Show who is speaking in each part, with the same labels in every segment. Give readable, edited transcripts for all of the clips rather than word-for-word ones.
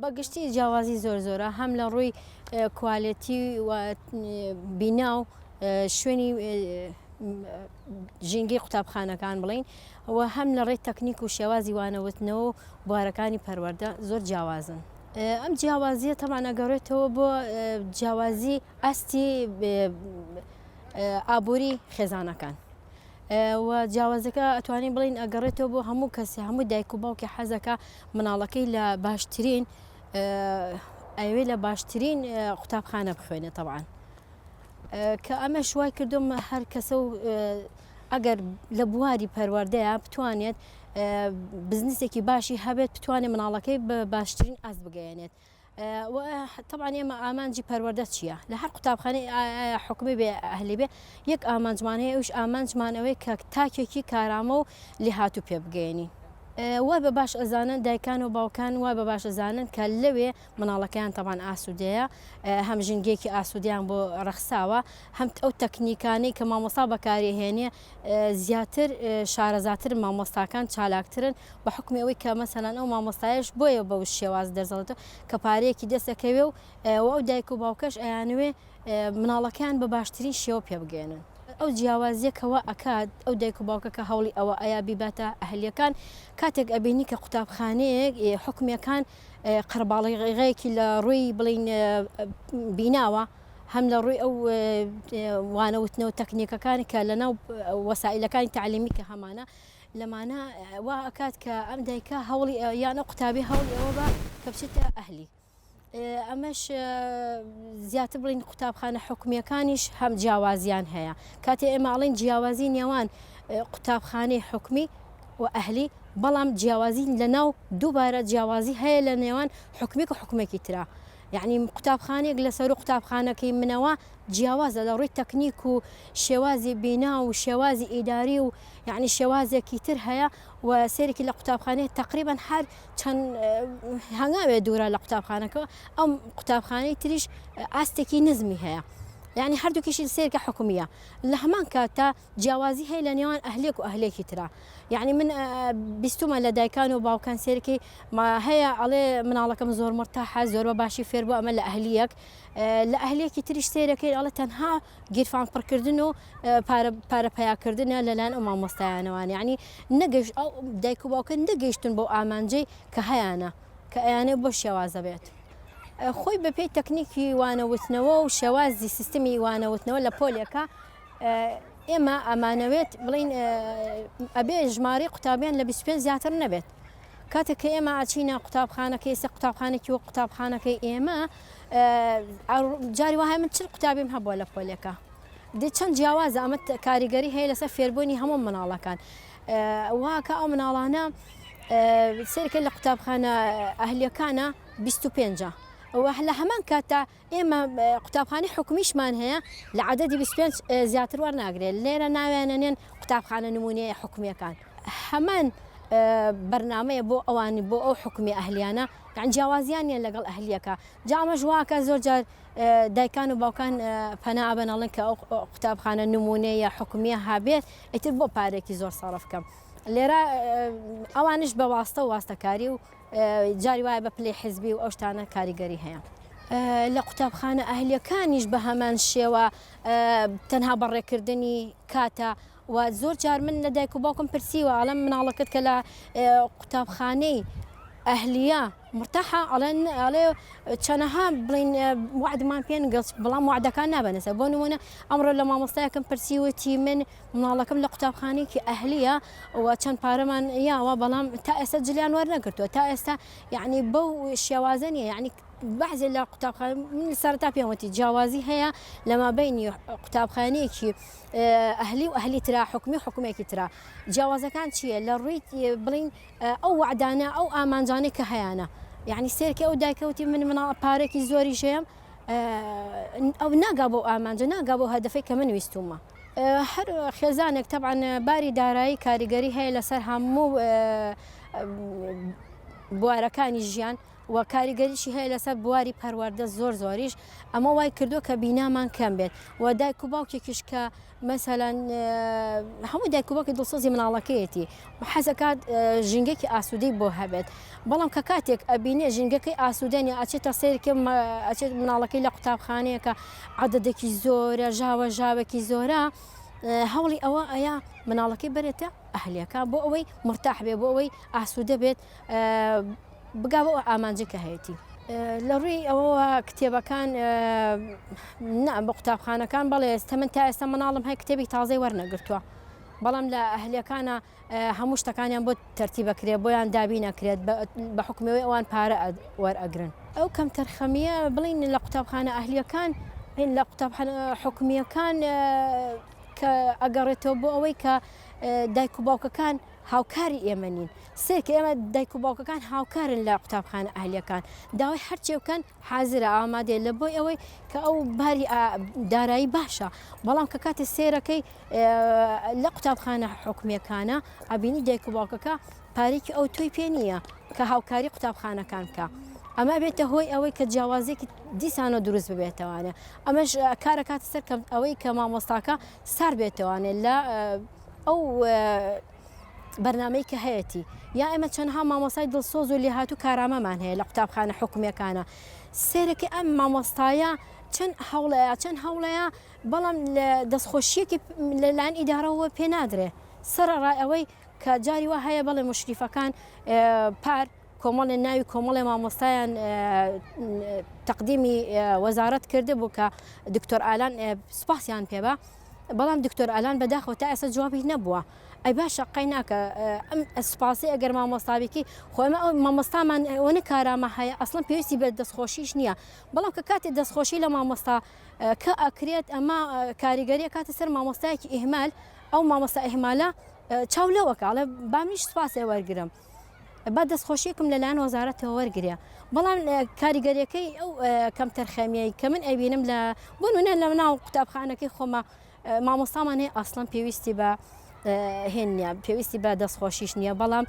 Speaker 1: بە گشتی جیاوازی زۆر زۆرە هەم لە ڕووی کوالێتی و بینا و شوێنی ژینگەی قوتابخانەکان بڵین و هەم لە ڕێی تەکنیک و شێوازی وانەوتنەوە و بوارەکانی پەروەردە زۆر جیاوازن. ئەم جیاوازیە تەبعەن ئەگەڕێتەوە بۆ جیاوازی ئاستی ئابووری خێزانەکان. و جیاوازەکە ئەتوانین بڵین ئەگەڕێتەوە بۆ هەموو کەسی هەموو دایک و باوکی حەزەکە مناڵەکەی لە باشترین ئەوێ لە باشترین قوتابخانە بخوێنێت تەبعەن کە ئەمەش وای کردوم هەر کەسە و ئەگەر لە بواری پەروەردەیە بتوانێت بزنسێکی باشی هەبێت بتوانێت مناڵەکەی بە باشترین ئاست بگەیەنێت تەبعەن ئێمە ئامانجی پەروەردە چییە؟ لە هەر قوتابخانەی حکومی بێ ئەهلی بێ یەک ئامانجمان هەیە ئەوش ئامانجمان ئەوەیە کە تاکێکی کارامە و لێهاتوو پێ بگەیەنین. وا بە باش ئەزانن دایکان و باوکان وا بە باش ئەزانن کە لەوێ مناڵەکەیان تەبان ئاسوودەیە هەم ژینگەیەکی ئاسوودەیان بۆ ڕەخساوە هەم ئەو تەکنیکانەی کە مامۆستا بەکاری هێنێ زیاتر شارەزاتر مامۆستاکان چالاکترن بە حوکمی ئەوەی کە مەسەلەن ئەو مامۆستایەش بۆیە بەو شێواز دەرزەڵێتەوە کە پارەیەکی دەست ئەکەوێ و ئەو دایک و باوکەش ئەیانەوێ مناڵەکەیان بە باشترین شێوە پێ بگەیەنن. ئەو جیاوازیە کە وا ئەکات ئەو دایک و باوکە کە هەوڵی ئەوە ئەیا بیباتە ئەهلیەکان کاتێک ئەبینی کە قوتابخانەیەک حکومیەکان قەرەباڵغیەکی لە ڕووی بڵین بیناوە هەم لە ڕووی ئەو وانەوتنەوە تەکنیکەکان کە لە ناو وەسائلەکانی تەعلیمی کە هەمانە لەمانە وا ئەکات کە ئەم دایکە هەوڵی یان ئەو قوتابی هەوڵی ئەوە بە کە بچێتە ئەهلی ئەمەش زیاتر بڵین قوتابخانە حکومیەکانیش هەم جیاوازیان هەیە کاتێ ئێمە ئەڵێن جیاوازی نێوان قوتابخانەی حکومی و ئەهلی بەڵام جیاوازی لە ناو دووبارە جیاوازی هەیە لە نێوان حکومیک و حکومێکی ترا یەعنی قوتابخانەیەک لە سەروو قوتابخانەکەی منەوە جیاوازە لە ڕووی تەکنیک و شێوازی بینا و شێوازی ئیداری و یەعنی شێوازێکی تر هەیە و سێرێکی لە قوتابخانەیە تقریبان هەر چەند هەنگاوێ دوورە لە قوتابخانەکەەوە ئەم قوتابخانەی تریش ئاستێکی نزمی هەیە یعنی هەردووکیشی سێرکە حکومیە لە هەمان کاتا جیاوازی هەیە لە نێوان ئەهلێک و ئەهلێکی ترا یعنی من بیستومە لە دایکان و باوکان سێرکی ما هەیە ئەڵێ مناڵەکەم زۆر مرتاحە زۆر بە باشی فێر بوو ئەمە لە ئەهلیەک لە ئەهلێکی تریش سێرەکەی ئەڵێ تەنها گیرفان پڕکردن و پارە پارە پیاکردنە لەلایەن ئەو مامۆستایانەوان یعنی نەگەشت ئەو دایک و باوکە نەگەیشتن بۆ ئامانجەی کە هەیانە کە ئەیانێ بۆ شێوازە بێت. خۆی بەپێی تەکنیکی وانەوتنەوە و شێوازی سیستمی وانەوتنەوە لە پۆلێکە ئێمە ئەمانەوێت بڵین ئەبێ ژمارەی قوتابیان لە 25 زیاتر نەبێت کاتێک کە ئێمە ئاچینە قوتابخانەکە ئێستا قوتابخانێکی وەک قوتابخانەکەی ئێمە جاری وهای من چل قوتابیم هەبووە لە پۆلێکە دێ چەند جیاوازە ئەمە کاریگەری هەیە لەسەر فێربوونی هەموو مناڵەکان واکە ئەو مناڵانە سێرکە لە قوتابخانە ئەهلیەکانە 25 لە هەمان کاتا ئێمە قوتابخانەی حکومیشمان هەیە لە عەدەدی 25 زیاتر وەرناگرێت لێرە ناویان ئەنێن قوتابخانە نمونەیە حکومیەکان هەمان بەرنمەیە بۆ ئەوانی بۆ ئەو حکومی ئەهلیانە یان جیاوازیان نیە لەگەڵ ئەهلیەکە جا ئەمەش واکە زۆر جار دایکان و باوکان پەنا ئەبەن ئەڵێن کە ئەو قوتابخانە نمونەیە حکومیە هەبێت ئیتر بۆ پارێکی زۆر سەرف کەم لێرە ئەوانش بە واستە و واستەکاری و جاری وایە بە پلەی حزبی و ئەو شتانە کاریگەری هەیە. لە قوتابخانە ئەهلیەکانیش بە هەمان شێوە تەنها بەڕێکردنی کاتە و زۆر جار من لە دایک و باوکم پرسیوە ئەڵێم مناڵەکەت کە لە قوتابخانەی ئەهلیە مرتاحە ئەڵێن ئەڵێ چەنەها بڵین وعدمان پێن گەڵ بەڵام وعدەکان نابەنەسە بۆ نمونە ئەمڕۆ لە مامۆستایەکەم پرسیوتی من مناڵەکەم لە قوتابخانەیەکی ئەهلیە و چەند پارەمان یاوە بەڵام تا ئێستا جلیان وەرنەگرتووە تا ئێستا یعنی بەو شێوازە نیە یعنی بەعزێ لە قوتابخانە من سەرەتا پێم وتی جیاوازی هەیە لە مابینی قوتابخانەیەکی ئەهلی و ئەهلی ترا حکومی و حکومێکی ترا جیاوازەکان چییە لە ڕووی بڵین ئەو وعدانە ئەو ئامانجانەی کە هەیانە یعنی سێرکە ئەو دایکەوتی من مناڵ پارێکی زۆری ژەیەم ئەو ناگا بۆ ئامانجە ناگا بۆ هەدەفەی کە من ویستومە هەر خێزانێک تەبعەن باری دارایی کاریگەری هەیە لەسەر هەموو بوارەکانی ژیان. و کاریگەریشی هەیە لەسەر بواری پەروەردە زۆر زۆریش ئەمە وای کردووە کە بینامان کەم بێت و دایک و باوکێکیش کە مەسەلەن هەموو دایک و باوکی دڵسۆزی مناڵەکەیەتی حەزەکات ژینگەکی ئاسوودەی بۆ هەبێت بەڵام کە کاتێک ئەبینێ ژینگەکەی ئاسوودە نیە ئەچێتە سەیرکە ئەچێت مناڵەکەی لە قوتابخانەیەکە عەدەدێکی زۆرە ژاوە ژاوێکی زۆرە هەوڵی ئەوە ئەیا مناڵەکەی بەرێتە ئەهلیەکە بۆ ئەوەی مرتاح بێ بۆ ئەوەی ئاسوودە بێت بگا بەو ئامانجەی کە هەیەتی. لە ڕووی ئەوەوە کتێبەکان نا بە قوتابخانەکان بەڵێ ئێستا من تا ئێستا مناڵم هەیە کتێبی تازەی وەرنەگرتووە بەڵام لە ئەهلیەکانە هەموو شتەکانیان بۆ تەرتیبەکرێت بۆیان دابینەکرێت بە حکومەوەی ئەوان پارە وەرئەگرن. ئەو کەمتەرخەمییە بڵین لە قوتابخانە ئەهلیەکان لە قوتابخانە حکومییەکان کە ئەگەڕێتەوە بۆ ئەوەی کە دایک و باوکەکان هاوکاری ئێمە نین سەیرکە ئێمە دایک و باوکەکان هاوکارن لە قوتابخانە ئەهلیەکان داوای هەرچێ بکەن حازرە ئامادەیە لە بۆی ئەوەی کە ئەو باری دارایی باشە بەڵام کە کاتێ سێرەکەی لە قوتابخانە حکومیەکانە ئەبینی دایک و باوکەکە پارێکی ئەو تۆی پێ نییە کە هاوکاری قوتابخانەکان بکە ئەمە بێتە هۆی ئەوەی کە جیاوازێکی دیسانە دروست ببێتەوانە ئەمەش کارەکاتە سەر کەم ئەوەی کە مامۆستاکە سار بێتەوانێت لە ئەو بەرنامەی کە هەیەتی یا ئێمە چەندها مامۆستای دڵسۆز و لێهاتوو کارامەمان هەیە لە قوتابخانە حکومیەکانە سێرەکە ئەم مامۆستایە چەند هەوڵەیە چەند هەوڵەیە بەڵام لە دەستخۆشیەکی لەلایەن ئیدارەوە پێ نادرێ سەرەڕای ئەوەی کە جاری وا هەیە بەڵێ مشریفەکان پار کۆمەڵێ ناوی کۆمەڵێ مامۆستایان تەقدیمی وەزارەت کردبوو کە دکتۆر ئالان سوپاسیان پێ بە بەڵام دکتۆر ئالان بەداخەوە تا ئێستا جوابی نەبووە ئەی باشە قەی ناکە ئەم سوپاسی ئەگەر مامۆستابێکی خۆ ئێمە ئەو مامۆستامان ئەوەنە کارامە هەیە ئەسڵەن پێویستی بە دەستخۆشیش نییە بەڵام کە کاتێ دەستخۆشی لە مامۆستا کە ئەکرێت ئەمە کاریگەری کاتە سەر مامۆستایەکی ئیهمال ئەو مامۆستا ئیهمالە چاو لەوەکە ئەڵێ با منیش سوپاسێ وەرگرم با دەستخۆشیەکم لەلایەن وەزارەتەوە وەرگرێ بەڵام کاریگەریەکەی ئەو کەمتەرخەمیەی کە من ئەیبینم لە بۆ نمونە لە ناو قوتابخانەکەی خۆمە مامۆستامان هەیە ئەسڵەن پێویستی بە هێن نییە پێویستی بە دەستخۆشیش نییە بەڵام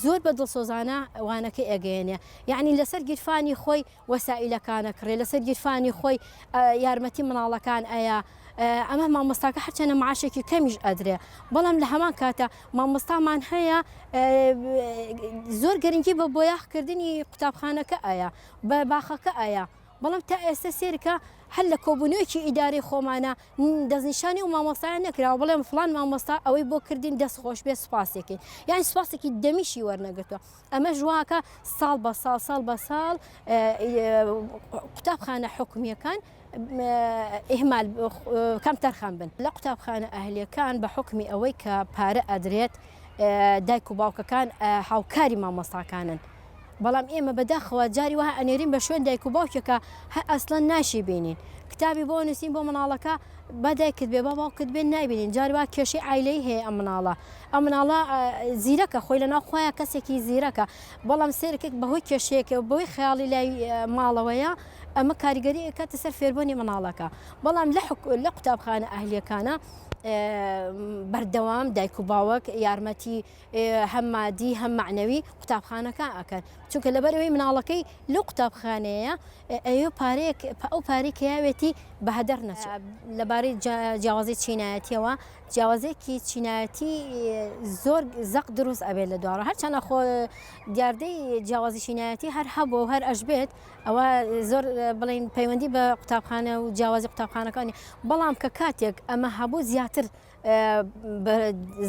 Speaker 1: زۆر بە دڵسۆزانە وانەکەی ئەگەیەنێ یعنی لەسەر گیرفانی خۆی وەسائیلەکان ئەکڕێ لەسەر گیرفانی خۆی یارمەتی مناڵەکان ئەیا ئەمە مامۆستاکە هەرچەنە معاشێکی کەمیش ئەدرێ بەڵام لە هەمان کاتە مامۆستامان هەیە زۆر گرنگی بە بۆیاخکردنی قوتابخانەکە ئەیا بە باخەکە ئەیا بەڵام تا ئێستا سێرکە هەر لە کۆبوونەوەکی ئیدارەی خۆمانە دەستنیشانی و مامۆستایان نەکراوە بڵێم فلان مامۆستا ئەوەی بۆ کردین دەست خۆش بێ سوپاسێکین یان سوپاسێکی دەمیشی وەرنەگرتووە ئەمەش واکە ساڵ بە ساڵ ساڵ بە ساڵ قوتابخانە حکومییەکان ئیهمال کەمتەرخەم بن. لە قوتابخانە ئەهلییەکان بە حوکمی ئەوەی کە پارە ئەدرێت دایک و باوکەکان هاوکاری مامۆستاکانن بەڵام ئێمە بەداخەوە جاری وەها ئەنێرین بە شوێن دایک و باوکێکە هەر ئەسڵەن ناشی بینین کتابی بۆ نووسین بۆ مناڵەکە با دایکت بێ با باوکت بێ نایبینین جاری وا کێشەی عایلەیی هەیە ئەم مناڵە ئەم مناڵە زیرەکە خۆی لەناو خۆیان کەسێکی زیرەکە بەڵام سێرکێک بەهۆی کێشەیەکەوە بەهۆی خەیاڵی لای ماڵەوەیە ئەمە کاریگەری ئەکاتە سەر فێربوونی مناڵەکە بەڵام لە لە قوتابخانە ئەهلیەکانە بەردەوام دایک و باوەک یارمەتی هەم مادی هەم معنەوی قوتابخانەکە ئەکەن چونکە لەبەرەوەی مناڵەکەی لەو قوتابخانەیە ئەیە پارەیەک ئەو پارەی کە یاوێتی بە هەدەر نەچێت. لەبارەی جیاوازی چینایەتیەوە جیاوازێکی چینایەتی زۆر زەق دروست ئەبێت لە دوارە هەرچەنە خۆ دیاردەی جیاوازی چینایەتی هەر هەبوو و هەر ئەشبێت ئەوە زۆر بڵین پەیوەندی بە قوتابخانە و جیاوازی قوتابخانەکانی بەڵام کە کاتێک ئەمە هەبوو زیاتر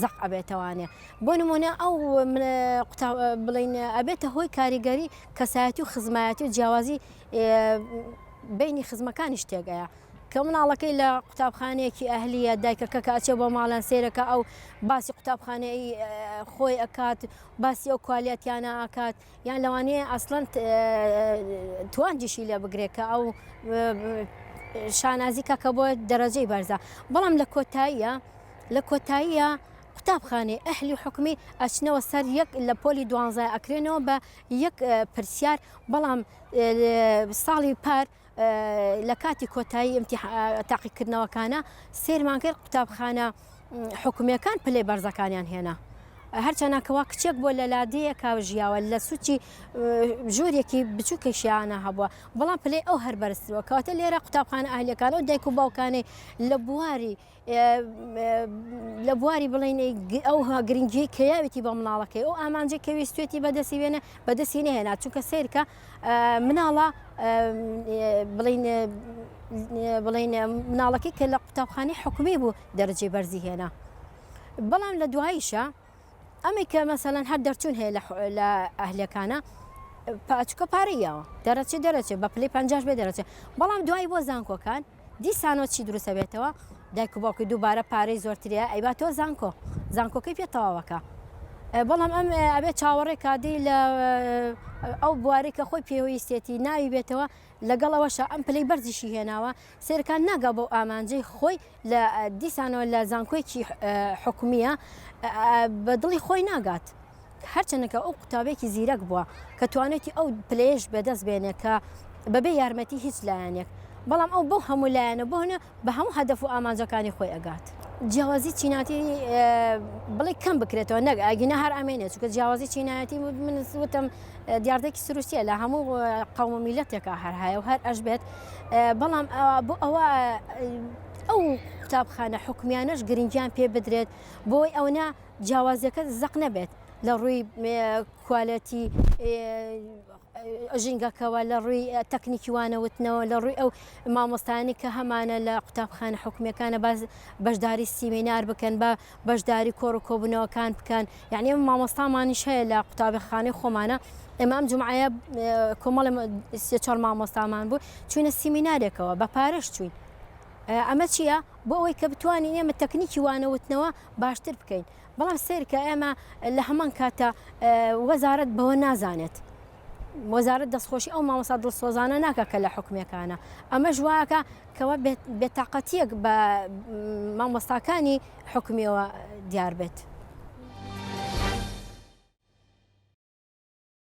Speaker 1: زەق ئەبێتەوانێ بۆ نمونە ئەو بڵین ئەبێتە هۆی کاریگەری کەسایەتی و خزمایەتی و جیاوازی بینی خزمەکانیش تێگەیە کە مناڵەکەی لە قوتابخانەیەکی ئەهلیە دایکەکە کە ئەچێ بۆ ماڵیان سێرەکە ئەو باسی قوتابخانەی خۆی ئەکات باسی ئەو کوالێتیانە ئەکات یان لەوانەیە ئەسڵەن توانجیشی لێ بگرێت کە ئەو شانازی کە کە بۆ دەرەجەی بەرزە بەڵام لە کۆتاییە لە کۆتاییە قوتابخانەی ئەهلی حکومی ئەچنەوە سەر یەک لە پۆلی دوانزای ئەکرێنەوە بە یەک پرسیار بەڵام ساڵی پار لە کاتی کۆتایی تاقیکردنەوەکانە سێرمان کرد قوتابخانە حکومیەکان پلەی بەرزەکانیان هێنا. هەرچەنە کەوا کچێک بووە لە لادێیەکا ژیاوە لە سوچی ژوورێکی بچووکێکیانە هەبووە بەڵام پلەی ئەو هەر بەرزترەوە کەواتە لێرە قوتابخانە ئەهلیەکان ئەو دایک و باوکانەی لە بواری لە بواری بڵین ئەو گرنگی کە یاوێتی بە مناڵەکەی ئەو ئامانجی کە ویستێتی بەدەستی وێنە بەدەستی نهێنا چونکە سیرکە مناڵە بڵین بڵین مناڵەکەی کە لە قوتابخانەی حکومی بوو دەرەجەی بەرزی هێنا بەڵام لە دواییشە ئەمەی کە مەسەلەن هەر دەرچوون هەیە لە ئەهلەکانە پاچکە پارەی یاوە دەرەچێ دەرەچێ بە پلەی پەنجاش بێ دەرەچێ بەڵام دوایی بۆ زانکۆکان دیسانەوە چی دروستە بێتەوە دایک و باوکی دووبارە پارەی زۆرتریە ئەیباتەوە زانکۆ زانکۆکەی پێ تەواوەکە بەڵام ئەم ئەبێ چاوەڕێ کادی لە ئەو بوارەی کە خۆی پێویستێتی ناوی بێتەوە لەگەڵ ئەوەشا ئەم پلەی بەرزیشی هێناوە سەیرکان ناگا بەو ئامانجەی خۆی لە دیسانەوە لە زانکۆیەکی حکومیە بە دڵی خۆی ناگات هەرچەندەکە ئەو قوتابێکی زیرەک بووە کە توانێتی ئەو پلەیەش بەدەست بێنێ کە بەبێ یارمەتی هیچ لایەنێک بەڵام ئەو بەو هەموو لایەنە بۆنە بە هەموو هەدەف و ئامانجەکانی خۆی ئەگات. جیاوازی چیناتی بڵێ کەم بکرێتەوە نەک ئەگینا هەر ئەمێنێت چونکە جیاوازی چینایەتی من وتم دیاردەێکی سروشتیە لە هەموو قەوم و میلەتێکا هەر هەیە و هەر ئەش بێت بەڵام بۆ ئەوە ئەو قوتابخانە حکومیانەش گرنگیان پێ بدرێت بۆی ئەونا جیاوازیەکە زەق نەبێت لە ڕووی کوالێتی ژینگەکەوە، لە ڕووی تەکنیکی وانەوتنەوە، لە ڕووی ئەو مامۆستایانەی کە هەمانە لە قوتابخانە حکومییەکانە باس بەشداری سیمینار بکەن، بە بەشداری کۆڕ و کۆبوونەوەکان بکەن. یعنی ئێمە مامۆستامانیش هەیە لە قوتابخانەی خۆمانە. ئێمە ئەم جومعەیە کۆمەڵێ سێ چوار مامۆستامان بوو چووینە سیمینارێکەوە بە پارەش چووین. ئەمە چییە؟ بۆ ئەوەی کە بتوانین ئێمە تەکنیکی وانەوتنەوە باشتر بکەین. بەڵام سەیرکە ئێمە لە هەمان کاتە وەزارەت بەوە نازانێت وەزارەت دەستخۆشی ئەو مامۆستا دڵسۆزانە ناکە کە لە حکومیەکانە ئەمەش واکە کەەوە بێتاقەتیەک بە مامۆستاکانی حکومیەوە دیار بێت.